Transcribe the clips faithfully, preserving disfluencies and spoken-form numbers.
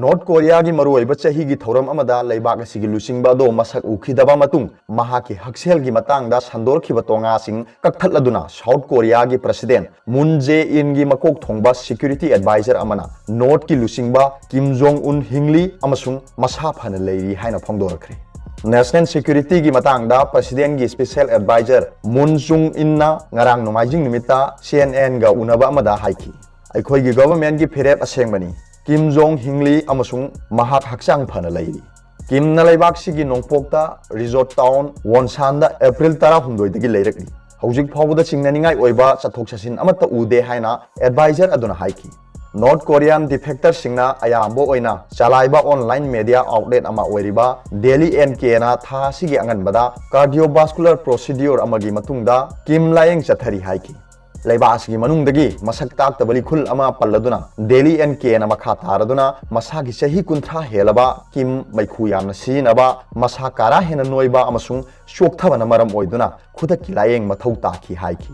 North ꯀꯣꯔꯤꯌꯥꯒꯤ ꯃꯔꯨꯑꯣꯏꯕ ꯆꯍꯤꯒꯤ ꯊꯧꯔꯝ ꯑꯃꯗ ꯂꯩꯕꯥꯛ ꯑꯁꯤꯒꯤ ꯂꯨꯆꯤꯡꯕ ꯑꯗꯣ ꯃꯁꯛ ꯎꯈꯤꯗꯕ ꯃꯇꯨꯡ, ꯃꯍꯥꯛꯀꯤ ꯍꯛꯁꯦꯜꯒꯤ ꯃꯇꯥꯡꯗ ꯁꯟꯗꯣꯔꯈꯤꯕ ꯇꯣꯉꯥꯁꯤꯡ ꯀꯛꯊꯠꯂꯗꯨꯅ ꯁꯥꯎꯠ ꯀꯣꯔꯤꯌꯥꯒꯤ ꯄ꯭ꯔꯁꯤꯗꯦꯟ ꯃꯨꯟ ꯖꯦ ꯏꯟꯒꯤ ꯃꯀꯣꯛ ꯊꯣꯡꯕ ꯁꯦꯀ꯭ꯌꯨꯔꯤꯇꯤ ꯑꯦꯗꯚꯥꯏꯖꯔ ꯑꯃꯅ ꯅꯣꯔꯠꯀꯤ ꯂꯨꯆꯤꯡꯕ ꯀꯤꯝ ꯖꯣꯡ ꯎꯟ ꯍꯤꯡꯂꯤ ꯑꯃꯁꯨꯡ ꯃꯁꯥ ꯐꯅ ꯂꯩꯔꯤ ꯍꯥꯏꯅ ꯐꯣꯡꯗꯣꯔꯛꯈ꯭ꯔꯦ꯫ ꯅꯦꯁꯅꯦꯜ ꯁꯦꯀ꯭ꯌꯨꯔꯤꯇꯤꯒꯤ ꯃꯇꯥꯡꯗ ꯄ꯭ꯔꯁꯤꯗꯦꯟꯒꯤ ꯁ꯭ꯄꯦꯁꯦꯜ ꯑꯦꯗꯚꯥꯏꯖꯔ ꯃꯨꯟ ꯖꯨꯡ ꯏꯟꯅ ꯉꯔꯥꯡ ꯅꯣꯡꯃꯥꯏꯖꯤꯡ ꯅꯨꯃꯤꯠꯇ ꯁꯤ ꯑꯦꯟ ꯑꯦꯟꯒ ꯎꯅꯕ ꯑꯃꯗ ꯍꯥꯏꯈꯤ, "ꯑꯩꯈꯣꯏꯒꯤ ꯒꯚꯔꯟꯃꯦꯟꯠꯀꯤ ꯐꯤꯔꯦꯞ ꯑꯁꯦꯡꯕꯅꯤ꯫ ꯀꯤꯝ ꯖꯣꯡ ꯍꯤꯡꯂꯤ ꯑꯃꯁꯨꯡ ꯃꯍꯥꯛ ꯍꯛꯆꯥꯡ ꯐꯅ ꯂꯩꯔꯤ꯫ ꯀꯤꯝꯅ ꯂꯩꯕꯥꯛꯁꯤꯒꯤ ꯅꯣꯡꯄꯣꯛꯇ ꯔꯤꯖꯣꯔꯠ ꯇꯥꯎꯟ ꯋꯣꯟꯁꯥꯟꯗ ꯑꯦꯄ꯭ꯔꯤꯜ ꯇꯔꯥꯍꯨꯝꯗꯣꯏꯗꯒꯤ ꯂꯩꯔꯛꯂꯤ꯫ ꯍꯧꯖꯤꯛ ꯐꯥꯎꯕꯗ ꯆꯤꯡꯅꯅꯤꯡꯉꯥꯏ ꯑꯣꯏꯕ ꯆꯠꯊꯣꯛ ꯆꯠꯁꯤꯟ ꯑꯃꯠꯇ ꯎꯗꯦ" ꯍꯥꯏꯅ ꯑꯦꯗꯚꯥꯏꯖꯔ ꯑꯗꯨꯅ ꯍꯥꯏꯈꯤ꯫ ꯅꯣꯔꯠ ꯀꯣꯔꯤꯌꯥꯟ ꯗꯤꯐꯦꯛꯇꯔꯁꯤꯡꯅ ꯑꯌꯥꯝꯕ ꯑꯣꯏꯅ ꯆꯂꯥꯏꯕ ꯑꯣꯟꯂꯥꯏꯟ ꯃꯦꯗꯤꯌꯥ ꯑꯥꯎꯠꯂꯦꯠ ꯑꯃ ꯑꯣꯏꯔꯤꯕ ꯗꯦꯂꯤ ꯑꯦꯟ ꯀꯦꯅ ꯊꯥ ꯑꯁꯤꯒꯤ ꯑꯉꯟꯕꯗ ꯀꯥꯔꯗꯤꯑꯣꯚꯥꯁꯀꯨꯂꯔ ꯄ꯭ꯔꯣꯁꯤꯗ꯭ꯌꯨꯔ ꯑꯃꯒꯤ ꯃꯇꯨꯡꯗ ꯀꯤꯝ ꯂꯥꯌꯦꯡ ꯆꯠꯊꯔꯤ ꯍꯥꯏꯈꯤ꯫ ꯂꯩꯕꯥꯛ ꯑꯁꯤꯒꯤ ꯃꯅꯨꯡꯗꯒꯤ ꯃꯁꯛ ꯇꯥꯛꯇꯕ ꯂꯤꯈꯨꯜ ꯑꯃ ꯄꯜꯂꯗꯨꯅ ꯗꯦꯂꯤ ꯑꯦꯟ ꯀꯦꯅ ꯃꯈꯥ ꯇꯥꯔꯗꯨꯅ ꯃꯁꯥꯒꯤ ꯆꯍꯤ ꯀꯨꯟꯊ꯭ꯔꯥ ꯍꯦꯜꯂꯕ ꯀꯤꯝ ꯃꯩꯈꯨ ꯌꯥꯝꯅ ꯁꯤꯖꯤꯟꯅꯕ, ꯃꯁꯥ ꯀꯥꯔꯥ ꯍꯦꯟꯅ ꯅꯣꯏꯕ ꯑꯃꯁꯨꯡ ꯆꯣꯛꯊꯕꯅ ꯃꯔꯝ ꯑꯣꯏꯗꯨꯅ ꯈꯨꯗꯛꯀꯤ ꯂꯥꯌꯦꯡ ꯃꯊꯧ ꯇꯥꯈꯤ ꯍꯥꯏꯈꯤ꯫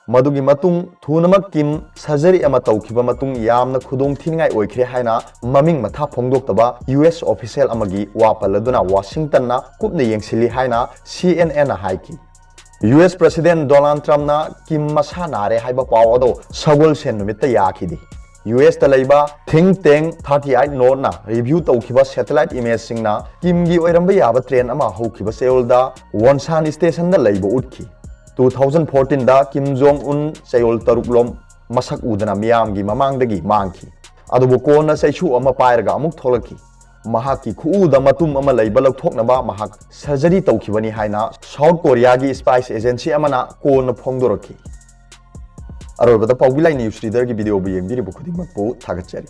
ꯃꯗꯨꯒꯤ ꯃꯇꯨꯡ ꯊꯨꯅꯃꯛ ꯀꯤꯝ ꯁꯔꯖꯔꯤ ꯑꯃ ꯇꯧꯈꯤꯕ ꯃꯇꯨꯡ ꯌꯥꯝꯅ ꯈꯨꯗꯣꯡ ꯊꯤꯅꯤꯡꯉꯥꯏ ꯑꯣꯏꯈ꯭ꯔꯦ ꯍꯥꯏꯅ ꯃꯃꯤꯡ ꯃꯊꯥ ꯐꯣꯡꯗꯣꯛꯇꯕ ꯌꯨ ꯑꯦꯁ ꯑꯣꯐꯤꯁꯤꯌꯦꯜ ꯑꯃꯒꯤ ꯋꯥ ꯄꯜꯂꯗꯨꯅ ꯋꯥꯁꯤꯡꯇꯟꯅ ꯀꯨꯞꯅ ꯌꯦꯡꯁꯤꯜꯂꯤ ꯍꯥꯏꯅ ꯁꯤ ꯑꯦꯟ ꯑꯦꯟꯅ ꯍꯥꯏꯈꯤ꯫ ꯌꯨ ꯑꯦꯁ ꯄ꯭ꯔꯁꯤꯗꯦꯟ ꯗꯣꯅꯥꯜꯗ ꯇ꯭ꯔꯝꯞꯅ ꯀꯤꯝ ꯃꯁꯥ ꯅꯥꯔꯦ ꯍꯥꯏꯕ ꯄꯥꯎ ꯑꯗꯣ ꯁꯒꯣꯜꯁꯦꯟ ꯅꯨꯃꯤꯠꯇ ꯌꯥꯈꯤꯗꯦ꯫ ꯌꯨ ꯑꯦꯁꯇ ꯂꯩꯕ ꯊꯤꯡ ꯇꯦꯡ ꯊꯥꯔꯇꯤ ꯑꯩꯠ ꯅꯣꯔꯠꯅ ꯔꯤꯚ꯭ꯌꯨ ꯇꯧꯈꯤꯕ ꯁꯦꯇꯦꯂꯥꯏꯠ ꯏꯃꯦꯖꯁꯤꯡꯅ ꯀꯤꯝꯒꯤ ꯑꯣꯏꯔꯝꯕ ꯌꯥꯕ ꯇ꯭ꯔꯦꯟ ꯑꯃ ꯍꯧꯈꯤꯕ ꯆꯌꯣꯜꯗ ꯋꯣꯟꯁꯥꯟ ꯁ꯭ꯇꯦꯁꯟꯗ ꯂꯩꯕ ꯎꯠꯈꯤ꯫ ꯇꯨ ꯊꯥꯎꯖꯟ ꯐꯣꯔꯇꯤꯟꯗ ꯀꯤꯝ ꯖꯣꯡ ꯎꯟ ꯆꯌꯣꯜ ꯇꯔꯨꯛꯂꯣꯝ ꯃꯁꯛ ꯎꯗꯅ ꯃꯤꯌꯥꯝꯒꯤ ꯃꯃꯥꯡꯗꯒꯤ ꯃꯥꯡꯈꯤ꯫ ꯑꯗꯨꯕꯨ ꯀꯣꯟꯅ ꯆꯩꯁꯨ ꯑꯃ ꯄꯥꯏꯔꯒ ꯑꯃꯨꯛ ꯊꯣꯛꯂꯛꯈꯤ꯫ ꯃꯍꯥꯛꯀꯤ ꯈꯨꯎꯗ ꯃꯇꯨꯝ ꯑꯃ ꯂꯩꯕ ꯂꯧꯊꯣꯛꯅꯕ ꯃꯍꯥꯛ ꯁꯔꯖꯔꯤ ꯇꯧꯈꯤꯕꯅꯤ ꯍꯥꯏꯅ ꯁꯥꯎꯠ ꯀꯣꯔꯤꯌꯥꯒꯤ ꯁ꯭ꯄꯥꯏꯁ ꯑꯦꯖꯦꯟꯁꯤ ꯑꯃꯅ ꯀꯣꯟꯅ ꯐꯣꯡꯗꯣꯔꯛꯈꯤ꯫ ꯑꯔꯣꯏꯕꯗ ꯄꯥꯎꯕꯤ ꯂꯥꯏ ꯅ꯭ꯌꯨꯁ ꯔꯤꯗꯔꯒꯤ ꯚꯤꯗꯤꯑꯣꯕꯨ ꯌꯦꯡꯕꯤꯔꯤꯕ ꯈꯨꯗꯤꯡꯃꯛꯄꯨ ꯊꯥꯒꯠꯆꯔꯤ꯫